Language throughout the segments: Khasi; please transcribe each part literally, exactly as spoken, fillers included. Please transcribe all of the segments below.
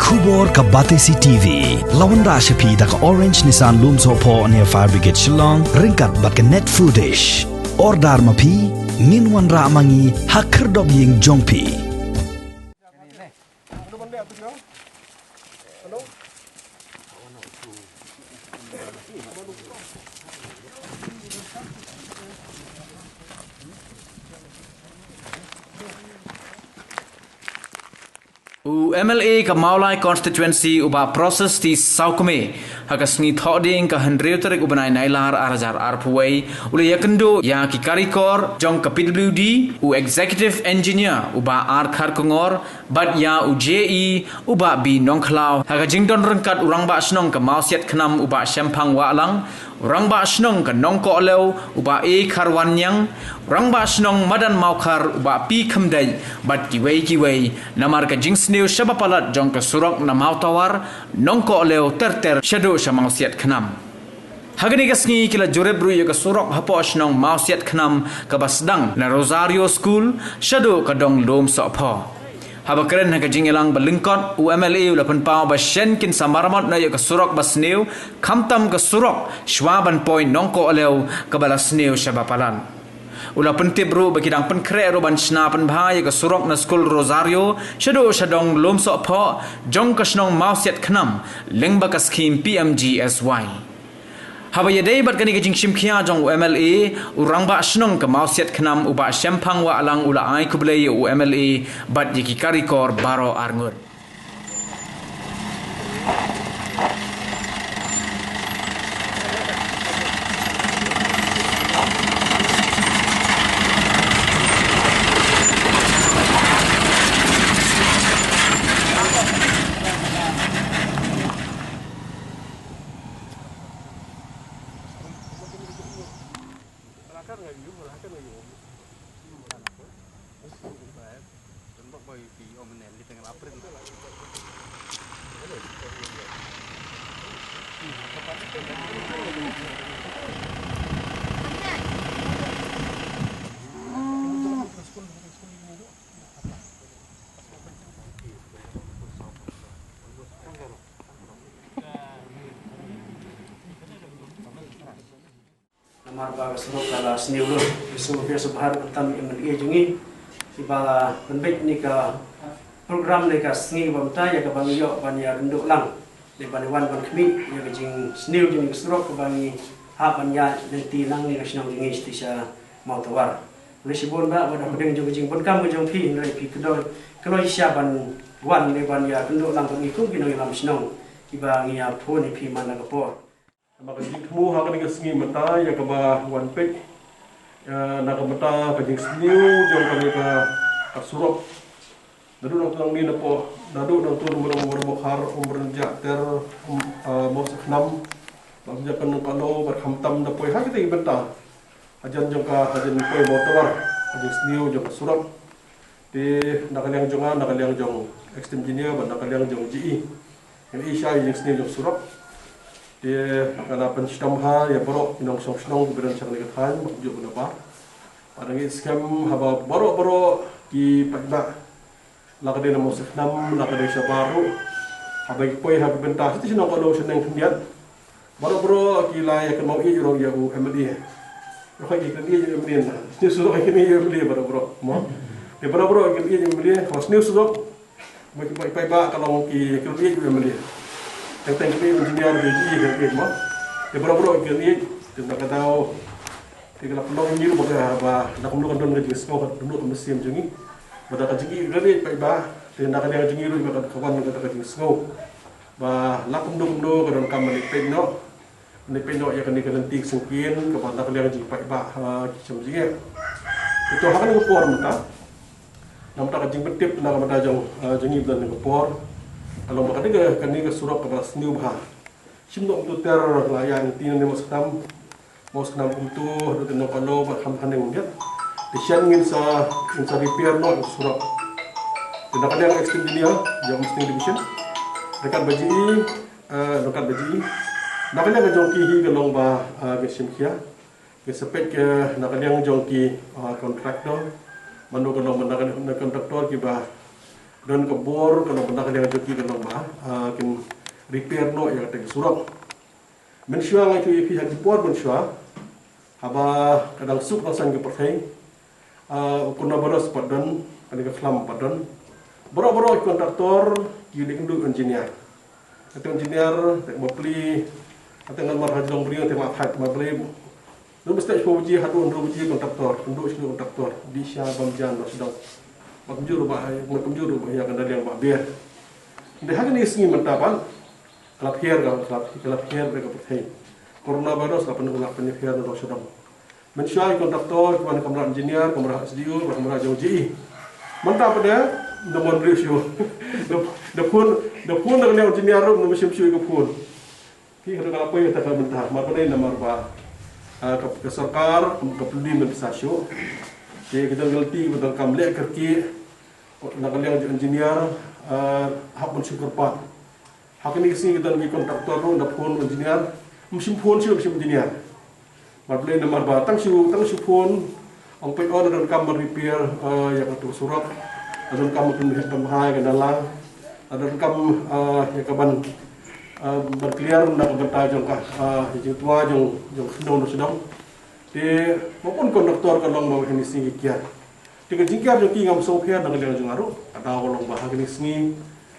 Khubor ka Batesi T V la wanrah sha phi da ka Orange Nissan Lumsohphoh near Fire Brigade Shillong ryngkat bad ka Net Foodish. Order ma phi, ngin wanrah ma ngi ha khyrdop ïing jong phi. U M L A ka Mawlai Constituency u Bah Precious T Sawkmie, ha ka sngi Thohdieng ka hynriew tarik u bnai Nailar ar hajar arphew wei, u la ïakynduh ïa ki karikor jong ka P W D, u Executive Engineer u Bah R Kharkongor, bad ïa u J E u Bah B Nongkhlaw, ha ka jingdon ryngkat u Rangbah Shnong ka Mawsiat Khnam u Bah Shemphang Wahlang, u Rangbah Shnong ka Nongkohlew u Bah A Kharwanniang, u Rangbah Shnong Madan Mawkhar u Bah P Khymdeit, bad kiwei kiwei, namar ka jingsniew shaba palat jong ka surok na Mawtawar, Nongkohlew ter ter shaduh sha Mawsiat Khnam. Ha kane ka sngi ki la jurip ruh ïa ka surok hapoh shnong Mawsiat Khnam kaba sdang na Rosario School shaduh ka dong Lumsohphoh. Haba kren ha ka jingïalang ba lyngkot, u M L A u la pynpaw ba shen kin sa maramot noh ïa ka surok ba sniew, khamtam ka surok shwa ban poi Nongkohlew kaba la sniew shaba palat. U la pyntip ruh ba ki dang pynkhreh ruh ban shna pynbha ïa ka surok na Skul Rosario shaduh sha dong Lumsohphoh jong ka shnong Mawsiat Khnam lyngba ka skhim P M G S Y. Haba ïadei bad kane ka jingshim khia jong u M L A, u Rangbah Shnong ka Mawsiat Khnam u Bah Shemphang Wahlang u la ai khublei ïa u M L A bad ïa ki karikor baroh arngut. Namar ba ka surok ka la sniew lut, ka surok ka sniew lut, khamtam ïa u M L A jong ngi, kiba la pynbeit ïa kane ka program ha kane ka sngi ba mynta, ïa kaba ngi ïoh ban ïakynduh lang, ne ban wan ban khmih ïa ka jingsniew jong ka surok kaba ngi hap ban ïaid lynti lang na ka shnong jong ngi shatei sha Mawtawar. Khublei shibun Bah, wat hapdeng jong ka jingbunkam ka jong phi, hynrei phi kdew, kdew shisha ban wan ne ban ïakynduh lang bad ngi kum ki nongïalam shnong kiba ngi ïa phone ïa phi man la ka por. Namar ka jingthmu ha kane ka sngi mynta ïa kaba wan peit, eh, na ka bynta ka jingsniew jong kane ka, ka surok. Naduh nangtu nangne napoh, naduh nangtu Umrynjah, Umrynjah ter, um, eh, Mawsiat Khnam, bad Umrynjah ka Nongkohlew, bad khamtam da poi ha kata ka bynta hajan jong ka, hajan poi Mawtawar, ka jingsniew jong ka surok. Te na ka liang jong nga, na ka liang jong Executive Engineer, bad na ka liang jong J E, ngi ïa shai ïa ka jingsniew jong surok. Te nga la pynshitom ha ïa baroh ki nongshong shnong kiba don sha kane ka thaiñ, ba kumjuh ban da ba. Bad nga ngeit skhem haba baroh baroh ki paidbah, la ka dei na Mawsiat Khnam, la ka dei shabar ruh, haba ki poi ha ka bynta shatei sha Nongkohlew shaneng khyndiat, baroh baroh ki la ïa kynmaw ïeit ruh ïa u M L A. Ruh ki kynmaw ïeit ïa u M L A na. Sniew surok ki kynmaw ïeit ïa u M L A baroh baroh. Mo. Te baroh baroh ki kynmaw ïeit ïa u M L A, haba sniew surok, mo ki paidbah, paidbah ka long ki kynmaw ïeit ïa u M L A. Teng teng ki engineer ki ji ki kynmaw ïeit mo. Te baroh baroh ki kynmaw ïeit, te na ka daw te ka la pynlong ïa ngi ruh ba ka, ba la kumno ka don ka jingsngew, ka don ka mynsiem jong ngi. Ba da ka jingïeit ka dei paidbah, te na ka liang jong ngi ruh ba ka, ka wan ka, ka jingsngew. Ba la kumno kumno ka donkam ban ïa peit noh. Ban ïa peit noh ïa kane ka lynti ka syngkien kaba na ka liang jong ki paidbah, ha, ki shem jingeh. Te to ha kane ka por mynta, na ka bynta ka jingpyntip na ka bynta jong, ha, jong ngi ba don ha kane ka por, ka long ba kane ka, kane ka surok kaba sniew bha. Shim noh kumto ter la ïa lynti na ne Mawsiat Khnam, Mawsiat Khnam kumto, haduh te Nongkohlew bad kham haneng ïa. Te shen ngin sa, ngin sa repair noh ïa ka surok. Te na ka liang Executive Engineer jong Umsning Division, ryngkat bad J E, eh, ryngkat bad J E. Na ka liang jong ki hi ka long ba, eh, ka shim khia. Ka sa peit ka na ka liang jong ki, eh, contractor. Mano ka long ba na ka liang contractor kiba Don ka bor ka long ba na ka liang jong ki ka long ba, ah, kin repair noh ïa kata ka surok. Mynshuwa nga ïathuh ïa phi ha ki por mynshuwa, haba ka dang suk dang saiñ ka pyrthei, ah, u coronavirus pat don, kane ka khlam pat don. Baroh baroh ki kontraktor ki leit kynduh engineer. Kata engineer, te bapli, kata ngan mar ha jong briew, te ma phat ma ble. Ngan mesti shu baje, haduh hynriew baje kontraktor, kynduh shu kontraktor, dih sha bam jan noh sdang. Ba kumjuh ruh ba, ba kumjuh ruh ba ïa ka na liang ba biang. Te ha kine ki sngi mynta pat, ka la pher ka, ka la, ka la pher ka pyrthei. Coronavirus la pyn, la pynpher noh sdang. Mynshuwa ki kontraktor, ki wan ka mrad engineer, ka mrad S D O, ka mrad jong J E. Mynta pat de, da mon briew shuh. Da, da phone, da phone da ka liang engineer ruh, da mynsiem shuh ka phone. Phi ka la poi ta ka mynta, mar ba dei namar ba, ah, ka, ka sorkar, ka pyndim ban pisa shuh. Te ka jong ka lynti, ka jong ka kam leh kyrkieh, na ka liang jong engineer, ah, hap ban shu kyrpad. Ha kine ki sngi ki don ki kontraktor ruh da phone engineer, ym shym phone shuh, ym shym engineer. Mar ba dei namar ba tang shu, tang shu phone, ong peit oh, la donkam ban repair, eh, ïa katu surok, la donkam ban pynheh pynbha ïa ka nala, la donkam, eh, ïa ka ban, eh, ban clear na ka bynta jong ka, eh, ïa jingtwa jong, jong khyndew noh sdang. Te ba bun kontraktor ka long ba ha kine ki sngi ki kiar. Te ka jingkiar jong ki ngam sngew pher na ka liang jong nga ruh. Ka daw ka long ba ha kine ki sngi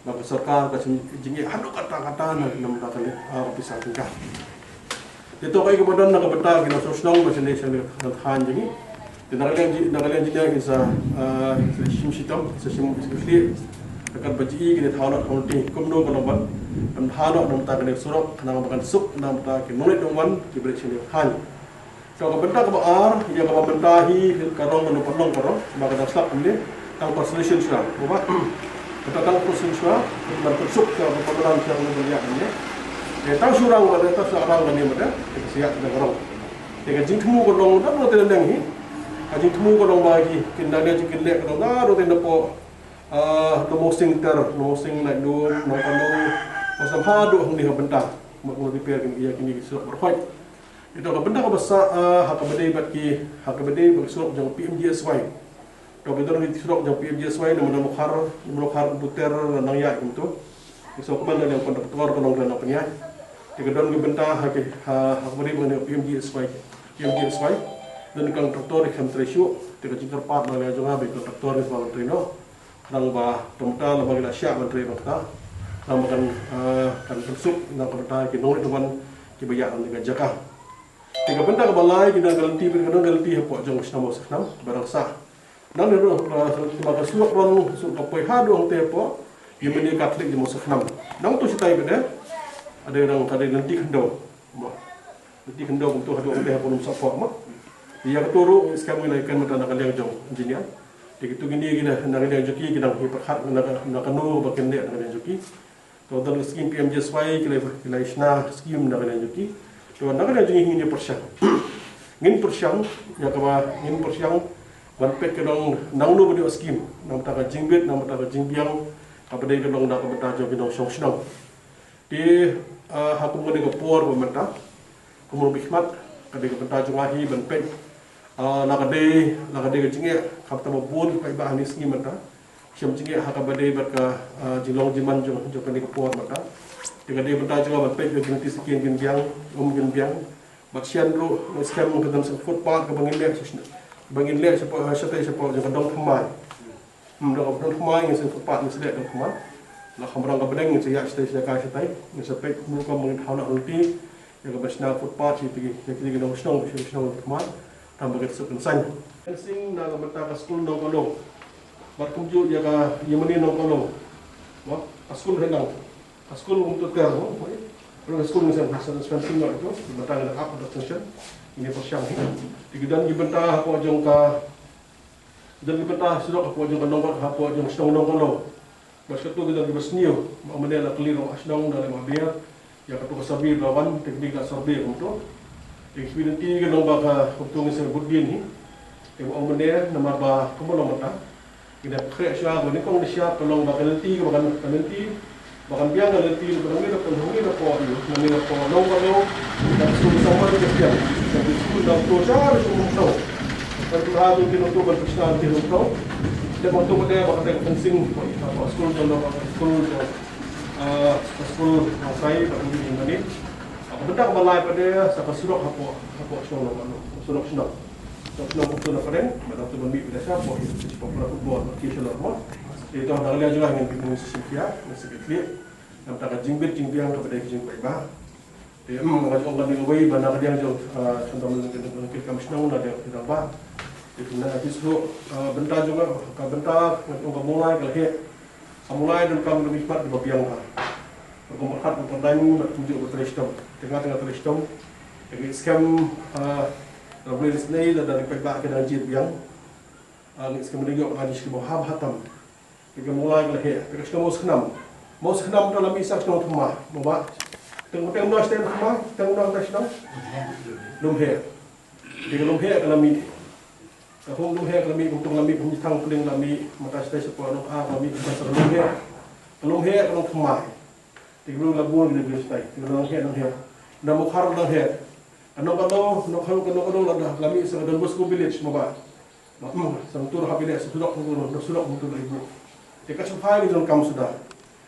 ba ka sorkar ka jing, jingeh haduh katta katta na, na ka bynta ka, ah, ka pisa tyngka. Te to kaei kaba don na ka bynta ki nongshong shnong ba shane shane ka thaiñ jong ngi. Te na ka liang ji, na ka liang jong ngi sa, ah, sa shim shitom, sa shim, sa shim khleh. Ka kat ba ji kine thaw na thong ti kumno ka long ban pynbha noh na ka bynta kane ka surok khnang ba kan suk na ka bynta ki nongleit nongwan kiba leit shane ka thaiñ. To ka bynta kaba ar, ïa kaba mynta hi ka rong kano pynlong ka rong, ba ka dang slap kumne, tang consolation shuwa. Ba, kata tang consolation shuwa, ban pynsuk shuwa, ban pynbna shuwa, ban ïa kumne. Te tang shu rang ba, tang shu rang ba ne ba, te ka siat da ka rong. Te ka jingthmu ka long, da no te neng hi. Ka jingthmu ka long ba ki, kin da ne jingkin leh ka long, da no te na po, ah, no mosing ter, no mosing naik dum, no kano, mosam haduh hang ni ha bynta. Mo ko repair kin ïa kini ki surok barkhoi. Ito ka bynta kaba sah, ah, ha kaba dei bad ki, ha kaba dei bad ki surok jong P M G S Y. To ka don ki surok jong P M G S Y na Mawkhar, Mawkhar Buter nang ïa kumto. Ki surok kaba na liang kontraktor ka long na pynïaid. Te ka don ki bynta ha ki, ha, ha kaba dei bad P M G S Y. P M G S Y. Don kontraktor ki kham trei shuh. Te ka jingkyrpad na liang jong nga ba kontraktor ki shu ban trei noh. Khnang ba, to mynta lada ki la shah ban trei ba kata, khnang ba kan, eh, kan pynsuk na ka bynta ki nongleit nongwan kiba ïaid na ka jaka. Te ka bynta kaba lai, ki don ka lynti, ki don ka lynti hapoh jong ka shnong Mawsakhnam ba dang sah. Nang ne ruh, eh, ba ka surok rong, surok ka poi haduh hangtei hapoh Yemenni Katholik jong Mawsakhnam. Nangtu shatai pat de, ade dang ka dei lynti khyndew. Mo. Lynti khyndew kumto haduh hangtei hapoh Nongsapoh mo. Ïa kato ruh skhem ngi la ïakren mynta na ka liang jong engineer. Te kito kine ki na, na ka liang jong ki, ki dang pyrkhat na ka, na kano ba kin leh na ka liang jong ki. To don ka skim P M G S Y, ki la, ki la shna skim na ka liang jong ki. To na ka liang jong ngi ngin ïa pyrshang. Ngin pyrshang, ïa kaba ngin pyrshang ban peit ka dang nangno ba dei skim. Na ka bynta ka jingbit, na ka bynta ka jingbiang, kaba dei ka dang na ka bynta jong ki nongshong shnong. Te, ah, ha kum kane ka por ba mynta, kum u nongmihkhmat, ka dei ka bynta jong nga hi ban peit, ah, la ka dei, la ka dei ka jingeh, khamtam ba bun paidbah ha kine ki sngi mynta. Shem jingeh ha kaba dei bad ka, ah, jinglong jingman jong, jong kane ka por mynta. Te ka dei ka bynta jong nga ban peit ka jingtisa kin kin biang, um kin biang. Bad shen ruh, nga skhem ka dang sha footpath kaba ngin leh, sha, ba ngin leh shapoh, shatai shapoh jong ka dong thymmai. Hmm, dong ka dong thymmai ngin shu footpath ngin shu leh dong thymmai. La kham rang ka bneng ngin shu ïaid shatai shakai shatai. Ngin shu peit kumno kumno ngin thaw noh lynti. Ïa kaba shna footpath shi tiki, ïa kini ki nongshong, shi nongshong dong thymmai. Tang ba kin suk kin saiñ. Fencing na ka bynta ka skul Nongkolo. Bad kumjuh ïa ka Yemenni Nongkolo. Mo, ka skul Henang. Ka skul um tu ter, mo. Ka skul ngin shu fencing noh ito. Bynta ngin ap ito fencing. Ngin pyrshang hi. Te ki don ki bynta hapoh jong ka Don ki bynta surok hapoh jong ka Nongkolo, hapoh jong shnong Nongkolo. Bad kato ki don kiba sniew, ba mynne la kylli ruh ha shnong da lem ha ber. Ïa kato ka survey ba wan, te kine ki la survey kumto. Te ki shu lynti ki long ba ka kumto ngin sa bud dien hi. Te ba ong mynne namar ba kumba long mynta. Ki da khreh shuwa ba nyngkong da shyiap ka long ba ka lynti, ba ka lynti. Ba kan biang ka lynti ba ngi la pon, ngi la pon, ngi la pon nong ba nong. Ka skul samar ka biang. Ka skul da to sha da shu mung tau. Kan tu ha tu ki nong tu kan tu sha ki nong tau. Te bang tu pade ba kata ka fencing, ba skul jong, ba skul jong, ah, ba skul jong sai ba ngi ni mani. Ba benda ba lai pade sa ka surok hapoh, hapoh shnong, surok shnong. Surok shnong tu na pade, ba tu ban mih pade sa hapoh, hapoh football, ba ki shalor mo. Ito da kali aja ngi ni sisi kia, ngi sisi kia. Namar ka jingbit jingbiang ka pade ka jingpaidbah. Te, em, nga ong kane kawei ba na ka liang jong, ah, shandam ka kam shnong na liang ka ba. Te na ki shu, ah, bynta jong ka bynta, nga ong ka Mawlai ka la heh. Ka Mawlai don kam ka mihmat ba biang ka. Ka mihmat ba pyndain na kumjuh ba trei shitom. Te nga te nga trei shitom. Te ka skhem, ah, na Blei Lisnei la da ri paidbah ka dang jied biang. Ah, ka skhem ri yok nga ji skhem ha ba hatam. Te ka Mawlai ka la heh, te ka shnong Mawskhnam. Mawskhnam te la mih sa shnong Thma, mo ba. Teng teng no shnong Thma, teng no ta shnong. Lumheh. Te ka Lumheh ka la mih. Ka hung Lumheh ka la mih, hung tong la mih, hung thang pling la mih, mata stai sepo no a ka la mih, ka sa Lumheh. Ka Lumheh ka long Thma. Te ka la bun ni bi stai. Te ka long heh, long heh. Na mo khar long heh. Ka nong ka nong, nong ka nong ka nong la da, la mih sa ka Don Bosco Village mo ba. Ba, mm, sa ngi tur ha phi leh sa surok ngi tur, surok ngi tur la ibu. Te ka shu phai ngi jong kam suda.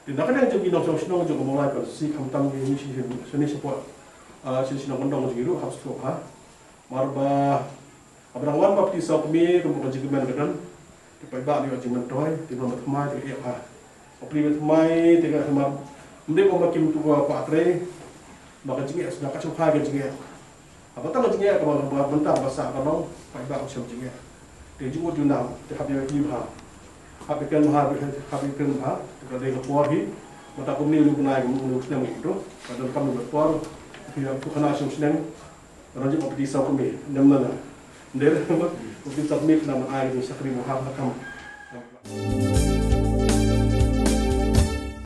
Te na ka dang jong ki nongshong shnong jong ka Mawlai ka si kham tam ngi ni shi shi ni shi pwa. Ah, shi shi nong kondong jong ngi ruh hap stroke ha. Mar ba, ka ba dang wan ba phi saw kmie kum ka jingkmen ka don. Te paidbah ni ka jingmyntoi, te ba mat mai te ka ep ha. Ka pli mat mai te ka ma. Mdei ba ma kim tu ka pa trei. Ba ka jingeh suda ka shu phai ka jingeh. Haba tang ka jingeh kaba, kaba bynta kaba sah ka long, paidbah u shem jingeh. Te jingmut junom, te hap ïa ki bha. Hap ïa kren bha, hap ïa kren bha, te ka dei ka por hi. Mata kumne u bnai, u snem u tu. Ka don kam u por. Ki ïa tu khana shem snem. Ka don jingmut piti saw kmie, nem na na. Nder, piti saw kmie kena man ai ka jingshakri bha, ha kam.